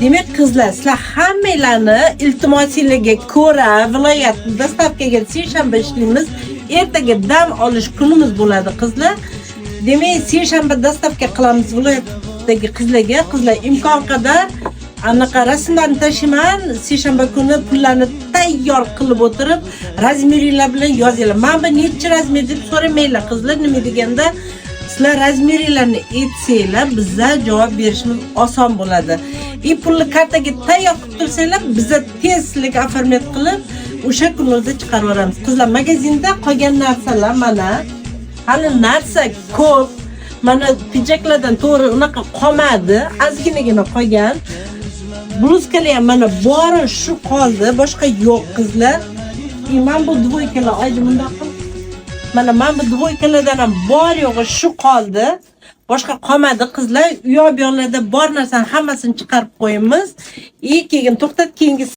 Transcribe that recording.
Demak, qizlar, sizlar hammanglarni iltimosinglarga ko'ra viloyat доставка ga seshanba ishlaymiz. Ertaga dam olish kunimiz bo'ladi, qizlar. Demak, seshanba доставка qilamiz viloyatdagi qizlarga. Qizlar, imkon qadar anaqa rasmlarni tashiyman. Seshanba kuni pullarni tayyor qilib o'tirib, razmeringlar bilan yozinglar. Mana bu nechi razmer deb so'ramanglar, qizlar, nima deganda, sizlar razmeringlarni aytsanglar, biza javob berishimiz oson bo'ladi. И pulni kartaga tayyor qilib tursanglar, biza tez sizlarga оформлять qilib, o'sha kuni o'zida chiqarib yuboramiz. Qizlar, magazinda qolgan narsalar mana, hali narsa ko'p. Mana pidjaklardan to'g'ri unaqa qolmadi, ozginagina qolgan. Bluzkalar ham mana bori shu qoldi, boshqa yo'q, qizlar. И mana bu двойка lar, oydi bundoq qil. Mana bu двойка lardan ham bor yo'g'i shu qoldi. Boshqa qolmadi, qizlar. U yoq bu yoqlarda bor narsani hammasini chiqarib qo'yamiz. И keyin to'xtat, keyingi